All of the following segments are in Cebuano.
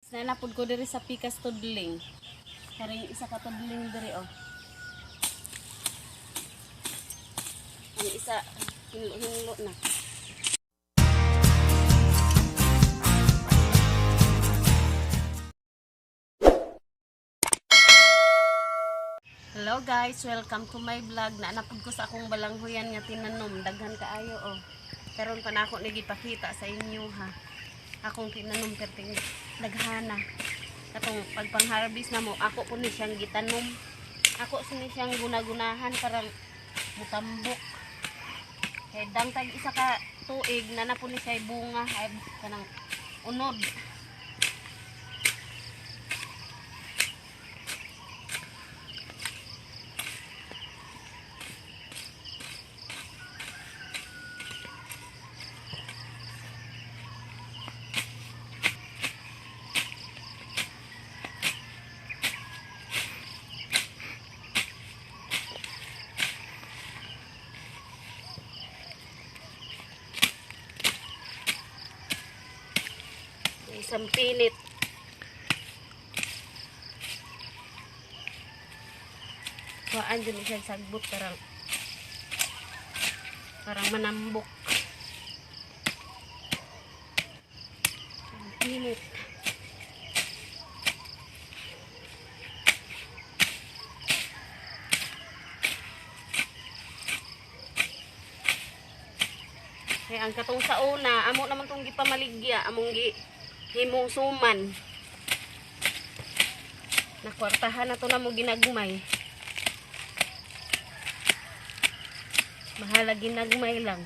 Nanapod ko diri sa pikas tudling. Karing isa ka tudling diri oh. Ang isa hinlo-hinlo na. Hello guys, welcome to my vlog. Naanapod ko sa akong balanghuyan nga tinanom. Daghan kaayo oh. Karon pa nako ni gipakita sa inyo ha. Akong tinanom perting daghana. Katong pagpang-harvest na mo, ako po ni siyang gitanom. Ako sini siyang gunagunahan para mutambok. Kay dangtag isa ka tuig na na po ni siya bunga ay kanang unod. Isang pinit. Kuhaan dyan siya sagbot parang parang manambok. Ang pinit. Kaya ang katong sa una, amo naman tong gipamaligya, among gi himong suman. Nakwartahan na to na mo ginagmay. Mahala ginagmay lang.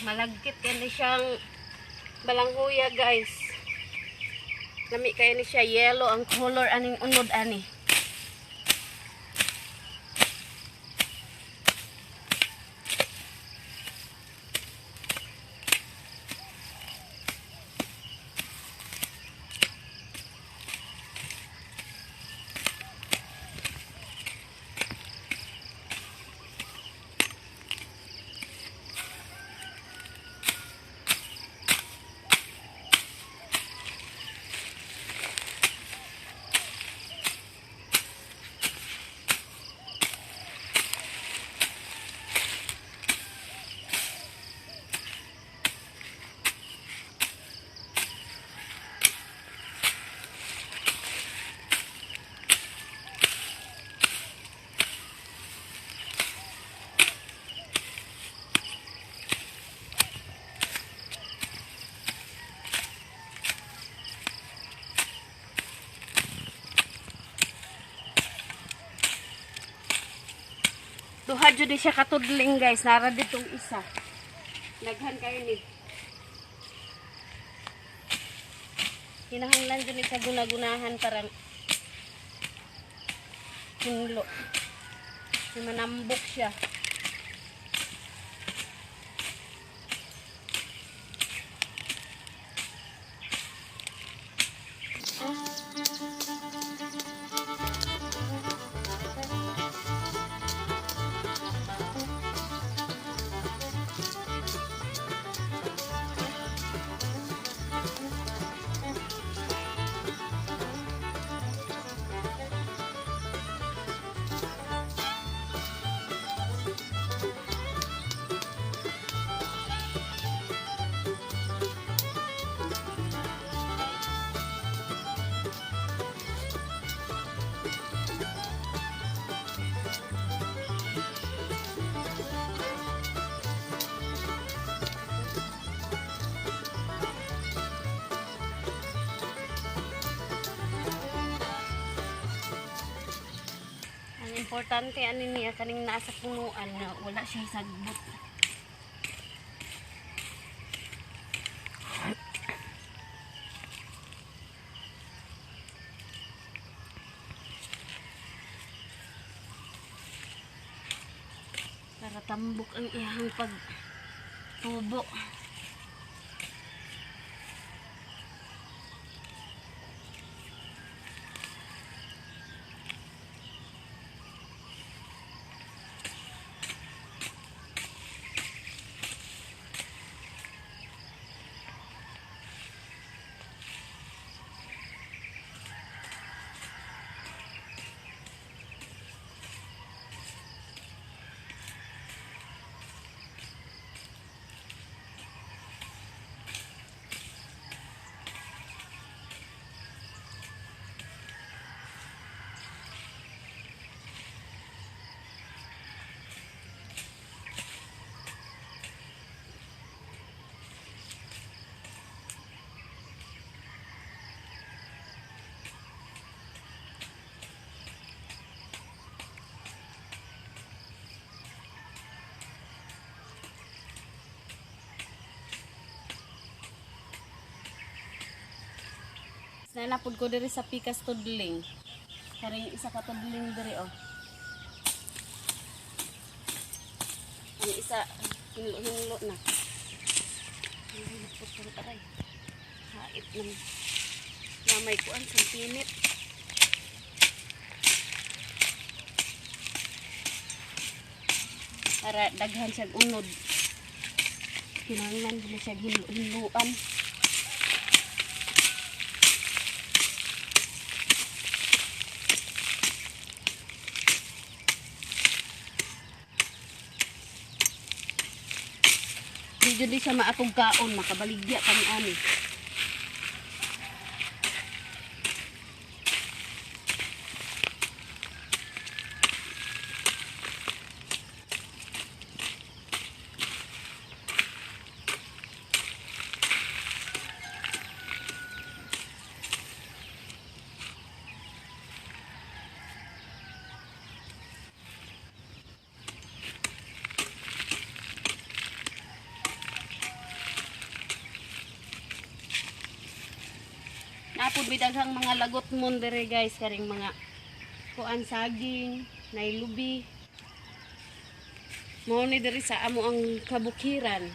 Malagkit yan ni siyang balanghuya, guys. Lami kayo ni siya yellow ang color aning unod ani. Duha jud ni siya katudling, guys. Nara ditong isa. Naghan kayo ni. Hinahanglan jud ni sa gunagunahan parang hinlo. May manambok siya. Importante ani niya kaning naa sa punuan nga wala siya sagbot. Para tambok ang iyang pagtubo. Nanapod ko diri sa pikas tudling. Karing isa ka tudling diri oh. Ang isa hinlo-hinlo na. Ay, naputol aray. Hait ng namay kuan sa pinit. Para daghan siyang unod. Kinahanglan na siya hinlo-hinluan. Di jud di siya maatog kaon, makabaligya kami ani. Napod may daghang mga lagot mon dere guys, karing mga kuan saging, nailubi. Mao ni diri sa amo ang kabukiran.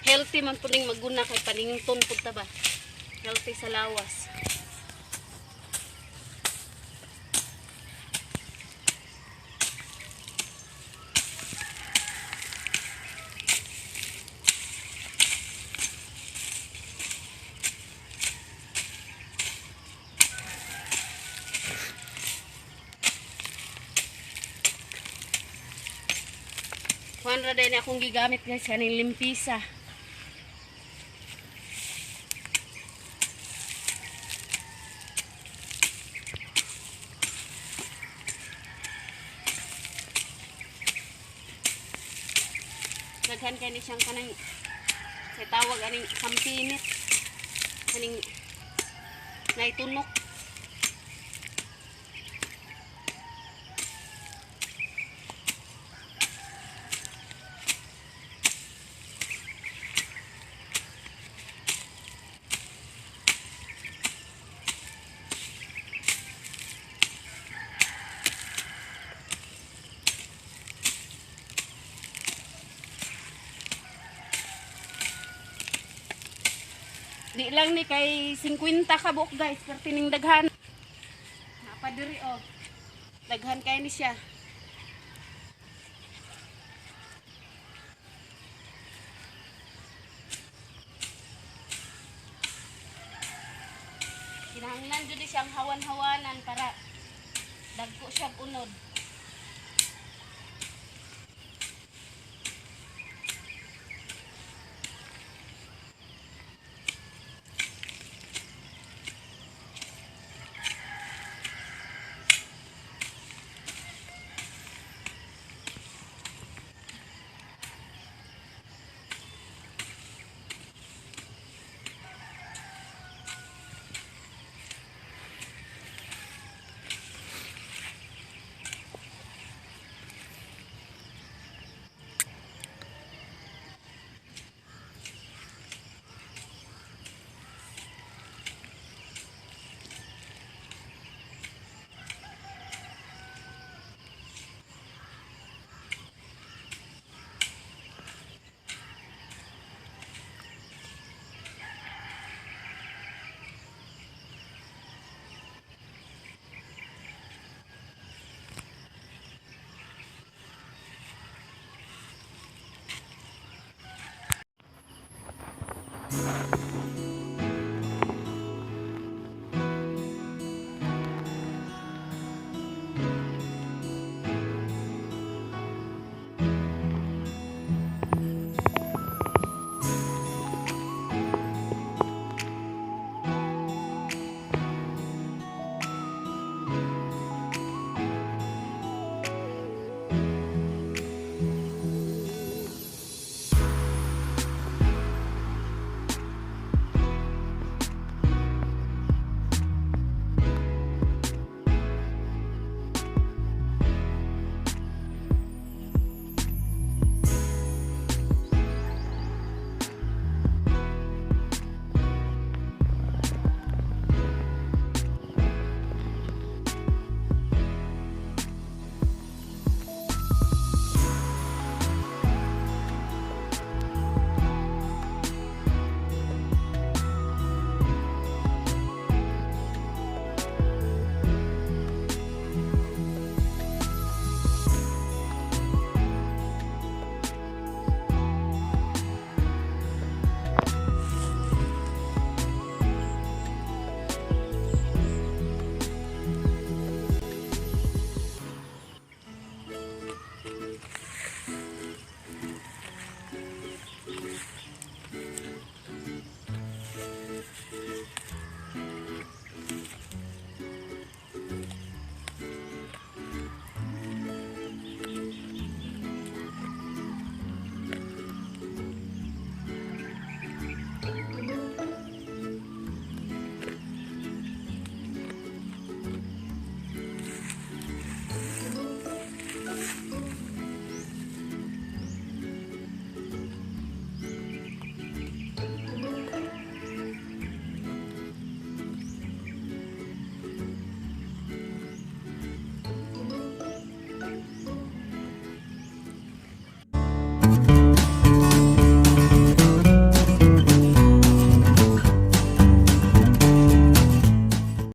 Healthy man puning maguna kay panington pud ta ba. Healthy sa lawas. Kuan ra din akong gigamit guys kaning limpisa. Daghan kay ni siyang kanang sa tawag aning sampinit, kaning naitunok. Di lang ni kay 50 ka buok guys, pero tining daghan. Napa diri oh. Daghan kay ni siya. Kinahanglan jud siyang hawan-hawanan para dagko siya unod.